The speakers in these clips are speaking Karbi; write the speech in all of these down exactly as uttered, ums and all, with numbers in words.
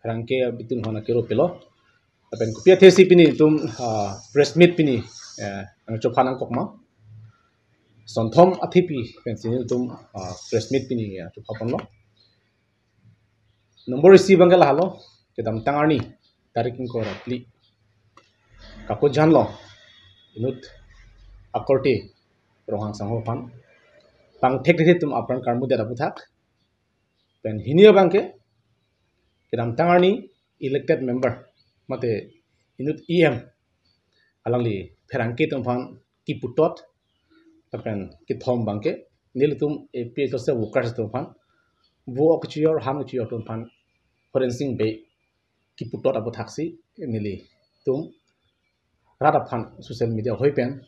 pherangke abitung hona kiro pilo. Lapen kopi athesi pini itum, ah, press meet pini, eh, nangchopha nangkok ma. Sonthom athepi pensi nelitum, ah, press meet pini, ya, chopha ponlo. Nombor isi abangke lahelo, kedamtang arni, tarik ingkoi ra phli. Kakojan lo, inut akorte Ronghang sangho aphan pangthekthek atum apran karmu det aputhak. Pen hini abangke, kedamtang arni elected member, mate inut E M, alangli pherangke atum aphan kiputot, lapen kethom abangke, nelitum A P H L C workers atum aphan, vo ok chiyor, ham chiyor atum aphan, Horensing Bey kiputot aputhak si, nelitum rat aphan social media ahoi pen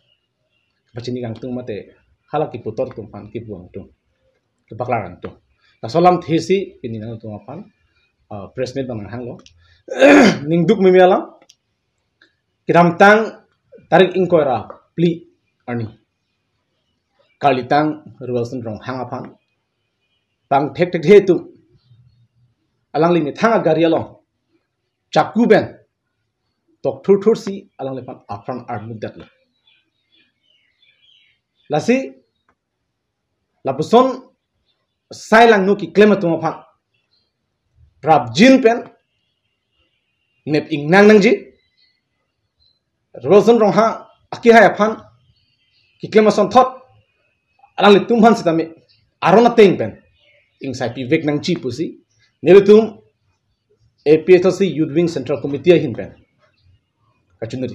pachini kangtung mate hala kiputot atum aphan kipu kangtung, kepaklar kangtung. Laso alamthesi pini nangtum aphan, ah, press meet abang nanghanglo. Ning duk meme alam, kedamtang tarik ingkoi ra phli arni, karlitang Ruwelson Ronghang aphan pangthekthek atum, alangli methang agari along chaku pen tokthurthur si alangliphan apran armu detlo. Lasi lapuson sai langno keklem atum aphan prapjin pen nep ingnang nangji. Ruwelson Ronghang akehai aphan keklem asonthot alanglitum aphan sitame aron ateng pen ingsai pivek nangji pusi nelitum A P H L C Youth Wing Central Committee ahin pen kachiniri.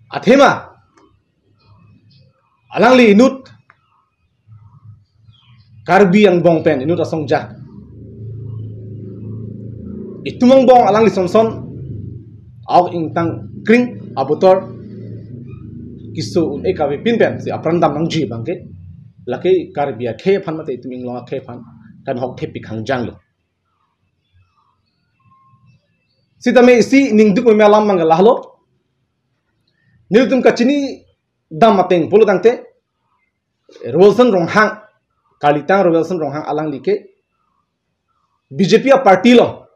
Athema alangli inut Karbi angbong pen inut asongja, itum angbong alangli sonson aok ingtang kring abutor keso un-e kave pin pensi apran dam nangji abangke, lake Karbi akhei aphan mate itum inglong akhei aphan kanhok thepik hangjang lo. Sitame isi ning duk meme alam abangke lahelo. Nelitum kachini dam ateng pulo tangte, Ruwelson Ronghang, karlitang Ruwelson Ronghang alangli ke B J P aparty lo.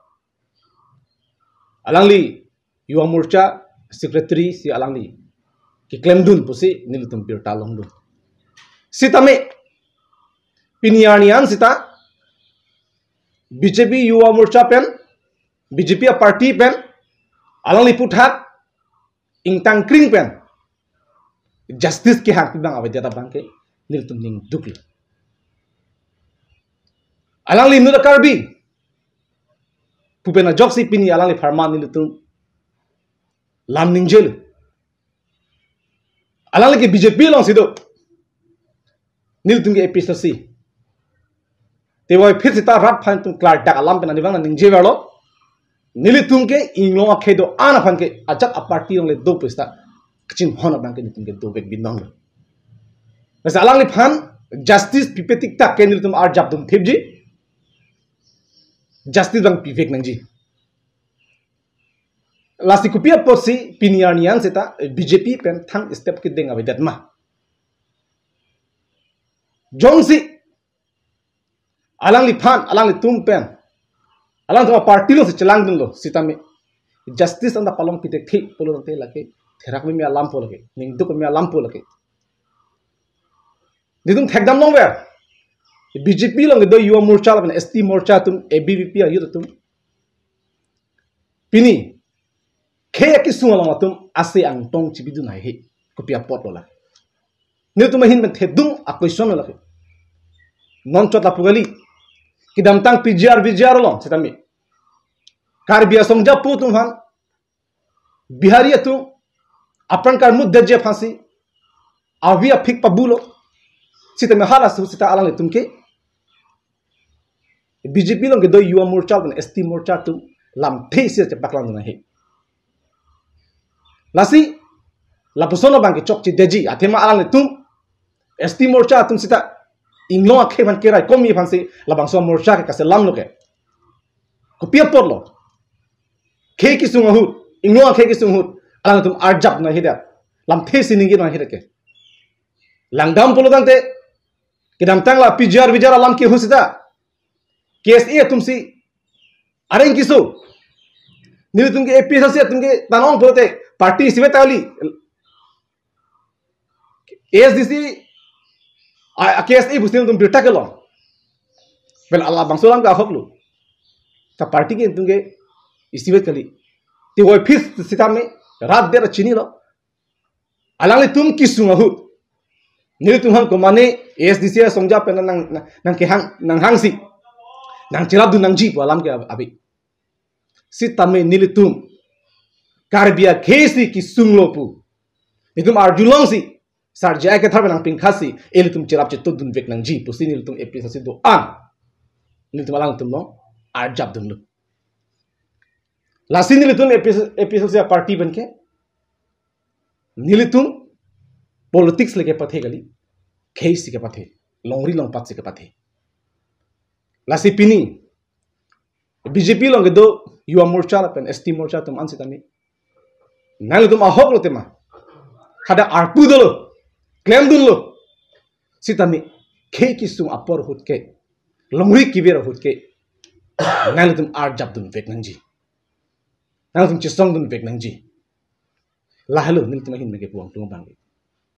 Alangli Yuva Morcha secretary si alangli keklemdun pusi nelitum birta longdun. Sitame pini arni an sita B J P Yuva Morcha pen, B J P aparty pen alangli aputhak ingtang kring pen justice kehang pi abang avedet abangke nelitum ning duklo. Alangli inut a-Karbi pu pen ajoksi pini alangli apharman nelitum lam ningjelo. Alangli ke B J P alongsi do, nelitum ke A P H L C. Teboi phit sita rat aphan itum klardak alam pen ani abang ningjeverlo. Nelitum ke inglong akhei do-an aphan ke ajat aparty along le do pu sita kachinghon abangke nelitum ke dovek binong lo. Lasi alangliphan justice pipe tik tak ke nelitum arjapdun thipji, justice abang pivek nangji. Lasi kopi apotsi pini arni an sita B J P pen thang step kedeng avedet ma? Jongsi alangliphan, alanglitum pen, alangtum aparty alongsi chelangdunlo sitame justice anta palong pithekthe pulo tangte lake therak meme alam pu lake, ning duk meme alam pu lake. Nelitum thekdam longver. B J P along kedo Yuva Morcha lapen S T Morcha atum, A B V P a-youth atum, pini khei akesung along atum ase angtong chibidun haihe. Kopi apotlo la? Nelitum ahin pen thedung a-question lo lake. Non chot lapu kali. Kedamtang P G R V G R along sitame Karbi asongja pu atum aphan, Bihari atum apran karmu detji aphansi avi aphik pabulo. Sitame halaso sita alanglitum ke B J P along kedo Yuva Morcha lapen S T Morcha atum lamthe isi chepaklangdun haihe. Lasi lapuson abangke chokche detji, athema alanglitum S T Morcha atum sita inglong akhei aphan keraikomji aphansi labangso morcha ke kaselamlo ke. Kopi apotlo? Khei kesung ahut, inglong akhei kesung ahut alangtum arjap nangjidet, lamthe si ningjedun nangjidet ke. Langdam pulo tangte, kedamtang la P G R V G R alam ke ahut sita K S A atumsi Areng kiso. Nelitum ke A P H L C atum ke tanong pulote party isivet kali. A S D C, a, a K S A pusi nelitum birta kelong. Pen labangso alam ke ahok lo. Ta party ke nelitum ke isivet kali. Tiwoi phis sitame rat der chinilo. Alanglitum kesung ahut, nelitum aphan komane A S D C asongja pen nang, nang, nangkehang, nanghangsi, nangcherapdun nangji pu alam ke ave. Sitame nelitum Karbi akhei si kesunglo pu nelitum arjulongsi, Sar J I Kathar pen nangpingkhatsi, ilitum cherap chetongdun vek nangji pusi nelitum A P H L C do-an, nelitum alangtum along arjapdunlo. Lasi nelitum A P H L C, A P H L C aparty pen ke, nelitum politics le kepathe kali, khei si kepathe, longri longpat si kepathe. Lasi pini B J P along kedo Yuva Morcha lapen S T Morcha atum an sitame, nanglitum ahok lo tema, hadak arpu dolo, klemdunlo, sitame khei kesung apor ahut ke, longri kever ahut ke, nanglitum arjapdun vek nangji, nanglitum chesongdun vek nangji. Lahelo nelitum ahin pen kepu angtung abang.